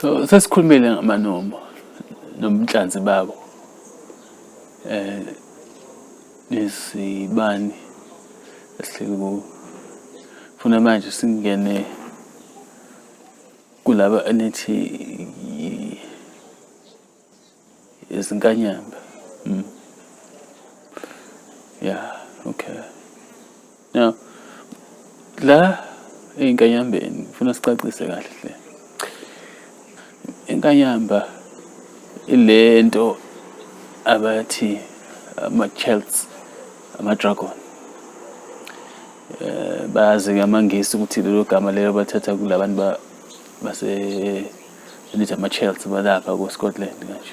So sesikhulumile ngamanomo nobunhlanzi babo nezibani esihleli kuwo. Funa manje singene kulaba enithi izinkanyamba. Yeah, okay. Now la ey'nkanyambeni ngifuna sicacise kahle hle. Inkanyamba ilento abathi ama-Celts, ama-dragon. Bayazi-ke amaNgisi ukuthi lelo gama lelo bathatha kulabantu base elithi ama-Celts balapha ko-Scotland kanje.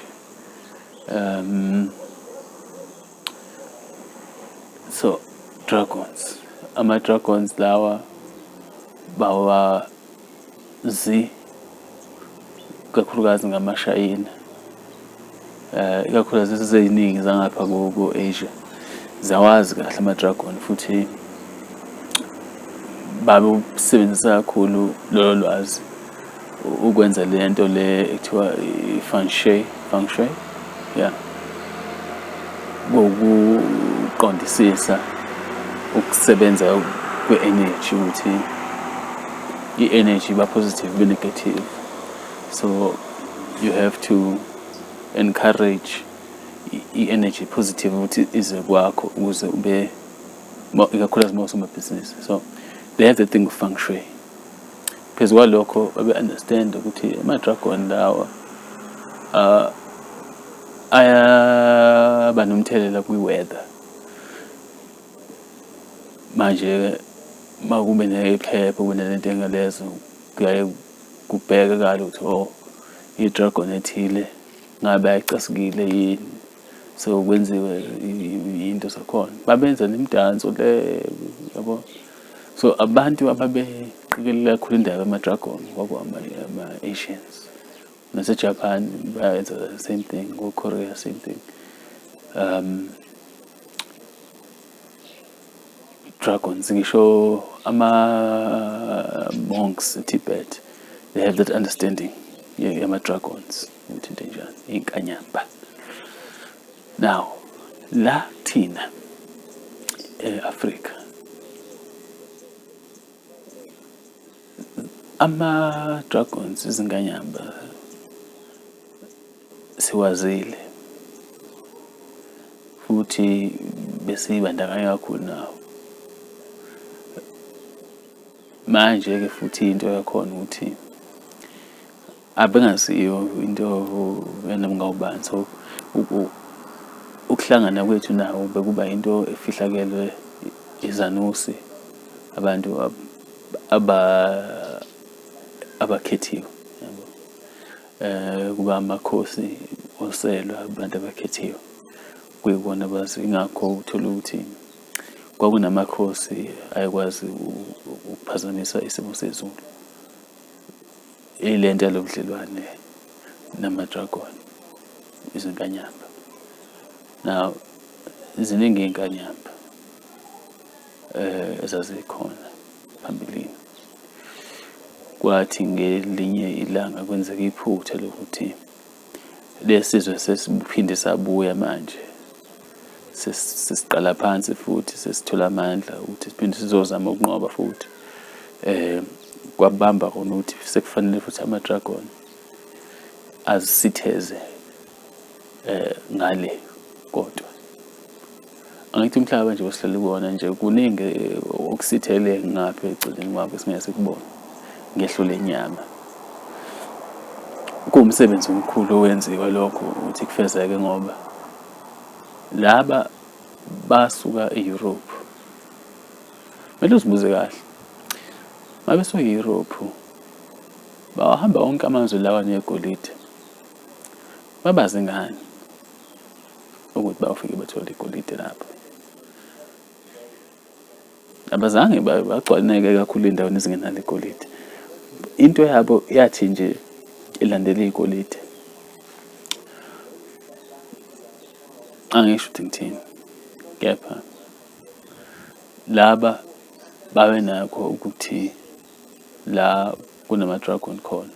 So dragons, ama-dragons lawa bawazi kakhulukazi ngamaShayina. Ikakhulukazi eziningi zangapha ko-Asia ziyawazi kahle ama-dragon futhi babewusebenzisa kakhulu lolo lwazi ukwenza le nto le ekuthiwa i-feng shui, feng shui, yeah, ngokuqondisisa ukusebenza kwe-energy ukuthi i-energy iba positive ibe negative. So you have to encourage i-energy positive ukuthi ize kwakho ukuze ube ikakhulukazi uma usomabhizinisi. So they have the thing of feng shui. Phezu kwalokho babe-understand ukuthi ama-dragon lawa ayaba nomthelela kwi-weather. Manje-ke uma kube nephepha kube nalento engalezo kuyaye kubhekakale ukuthi oh i-dragon ethile ngabe ayicasukile yini, so kwenziwe into zakhona. Babenza nemidanso le yabo. So abantu ababeqikelela kakhulu indaba yama-dragon kwaku ama-Asians. Nase-Japan bayenza the same thing, ko-Korea same thing. Dragons ngisho ama-monks e-Tibet, they have that understanding yama-dragons ukuthi into enjani, iy'nkanyamba. Now la thina e-Afrika ama-dragons, izinkanyamba siwazile futhi besibandakanya kakhulu nawo. Manje-ke futhi into yakhona ukuthi abengasiyo into yanoma ngawubani, so ukuhlangana kwethu nawo bekuba into efihlakele izanusi, abantu abakhethiwe yabo. Kuba amakhosi oselwa abantu abakhethiwe kuyibona abazi, ingakho uthole ukuthi kwakunamakhosi ayekwazi ukuphazamisa isimo sezulu. Ilento yalobudlelwane nama-dragon, izinkanyamba. Now ziningi iy'nkanyamba ezazikhona phambilini. Kwathi ngelinye ilanga kwenzeka iphutha lokuthi lesizwe sesiphinde sabuya manje sesiqala phansi futhi sesithola amandla ukuthi siphinde sizozama ukunqoba futhi. Kwabamba kona ukuthi sekufanele futhi ama-dragon azisitheze ngale kodwa. Angithi umhlaba nje osihleli kuwona nje kuningi okusithele ngapha eceleni kwakho esingeke sikubone ngehlo lenyama. Kuwumsebenzi omkhulu owenziwa lokho ukuthi kufezeke ngoba laba basuka e-Europe. Kumele uzibuze kahle, uma besuka e-Europe bawahamba wonke amazwe lawa negolide, babazi ngani ukuthi bayofike bathole igolide lapho? Abazange bagcwaneke kakhulu ey'ndaweni ezingenalo igolide. Into yabo yathi nje ilandela igolide. Angisho ukuthi ngithini, kepha laba babenakho ukuthi la kunama-dragon khona.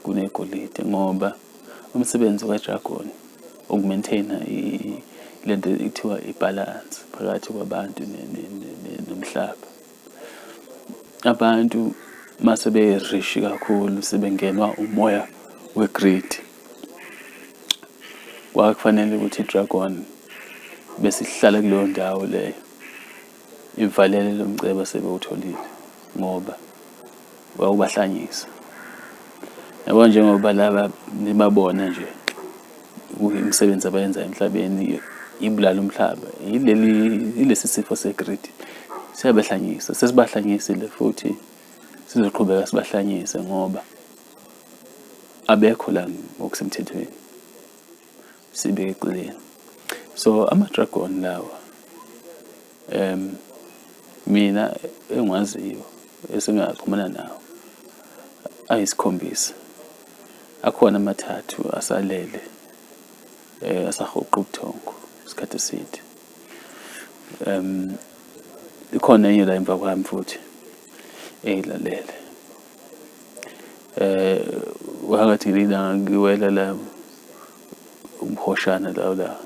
Kunegolide ngoba umsebenzi ka-dragon uku-maintain-a lento ekuthiwa i-balance phakathi kwabantu nomhlaba. Abantu mase be-rich kakhulu sebengenwa umoya we-greed. Kwakufanele ukuthi i-dragon bese ihlala kuleyo ndawo leyo ivalele lo mcebo asebewutholile ngoba wawubahlanyisa. Yabo njengoba laba nibabona nje imisebenzi abayenza emhlabeni ibulala umhlaba, yileli yilesi sifo se-greed siyabahlanyisa, sesibahlanyisile futhi sizoqhubeka sibahlanyise ngoba abekho la ngokusemthethweni, sibeke eceleni. So ama-dragon lawa mina engiwaziyo esengaxhumana nawo ayisikhombisa. Akhona amathathu asalele asahoqa ubuthongo isikhathi eside. Ikhona enye la emva kwami futhi eyilalele. Phakathi ngelinye ilanga ngiwela la umhoshana la la,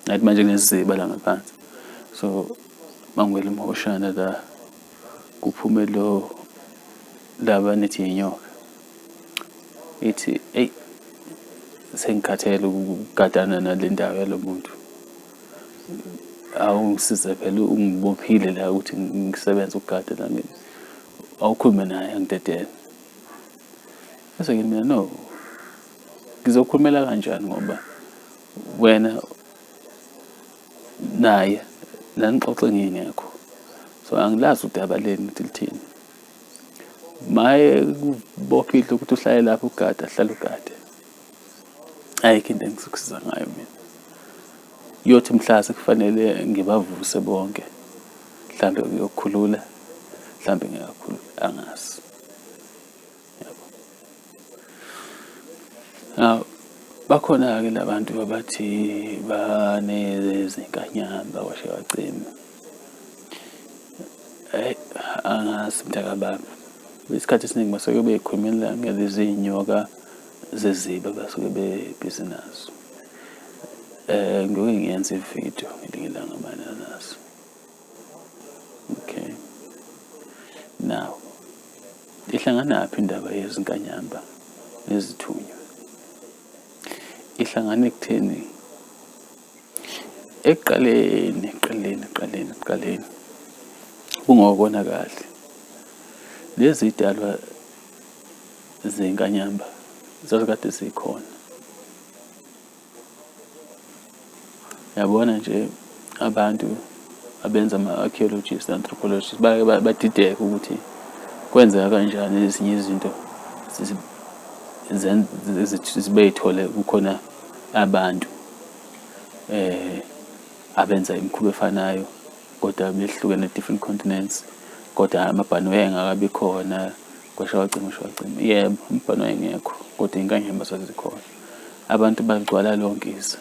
ngathi manje kuneziba la ngaphansi. So mangiwela umhoshana la kuphume lo laba nithi yinyoka. Ithi eyi sengikhathele ukugadana nale ndawo yalo muntu. Awungisize phela ungibophile la ukuthi ngisebenze ukugada la awukhulume naye angidedele. Bese ngithi mina no, ngizokhulumela kanjani ngoba wena naye nanixoxe ngingekho. So angilazi udaba lenu ukuthi lithini. Maye kubophile ukuthi uhlale lapho ugade, ahlale ugade. Ayikho into engizokusiza ngayo mina. Kuyothi mhla sekufanele ngibavuse bonke, mhlambe uyokhulula, mhlambe ngeke angazi. Yabo. Now bakhona-ke labantu abathi banezinkanyamba kwashe kwacima. Hhayi angazi mntakababa. Isikhathi esiningi basuke bey'khulumela ngalezi iy'nyoka zeziba abasuke bebhizi nazo. Ngiyoke ngiyenze ividiyo ngelinye ilanga mayelana nazo. Okay. Now, ihlanganaphi indaba yezinkanyamba nezithunywa? Ihlangana ekutheni ekuqaleni ekuqaleni ekuqaleni ekuqaleni kungokona kahle lezi zidalwa zenkanyamba zazikade zikhona. Yabona nje abantu abenza ama-archaeologists anthropologists bake badideke ukuthi kwenzeka kanjani ezinye izinto zibeyithole kukhona abantu abenza imikhuba efanayo kodwa behlukene different continents, kodwa amabhanoyi ayengakabi khona kwasha kwacima kwasha kwacima. Yebo, amabhanoyi ayengekho kodwa iy'nkanyamba zazikhona. Abantu bagcwala lonke izwe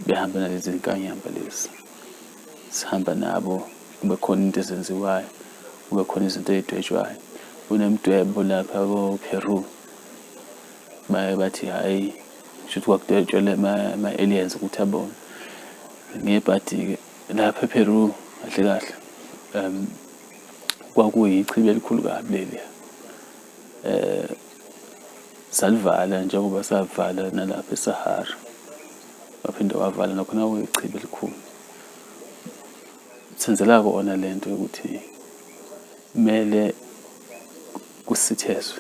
behamba nalezi zinkanyamba lezi. Sihamba nabo kube khona into ezenziwayo, kube khona izinto ey'dwetshwayo. Kunemidwebo lapha ko-Peru baye bathi hhayi shuthi kwakudwetshelwe ama-aliens ukuthi abone. Ngebhadi-ke lapha ePeru kahle kahle kwakuyichibi elikhulu kabi leliya. Salivala njengoba savala nalapha eSahara, waphinde wavala nakhona kuyichibi elikhulu. Senzela kona le nto yokuthi kumele kusithezwe.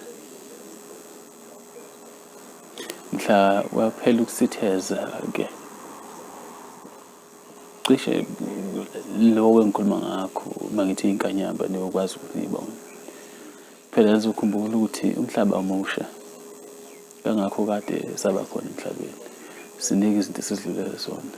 Mhla kwaphela ukusitheza-ke cishe lokho engikhuluma ngakho uma ngithi inkanyamba niyokwazi ukuthi niyibone. Phela nizokhumbula ukuthi umhlaba musha kangakho kade saba khona emhlabeni. Ziningi izinto esidlulele zona.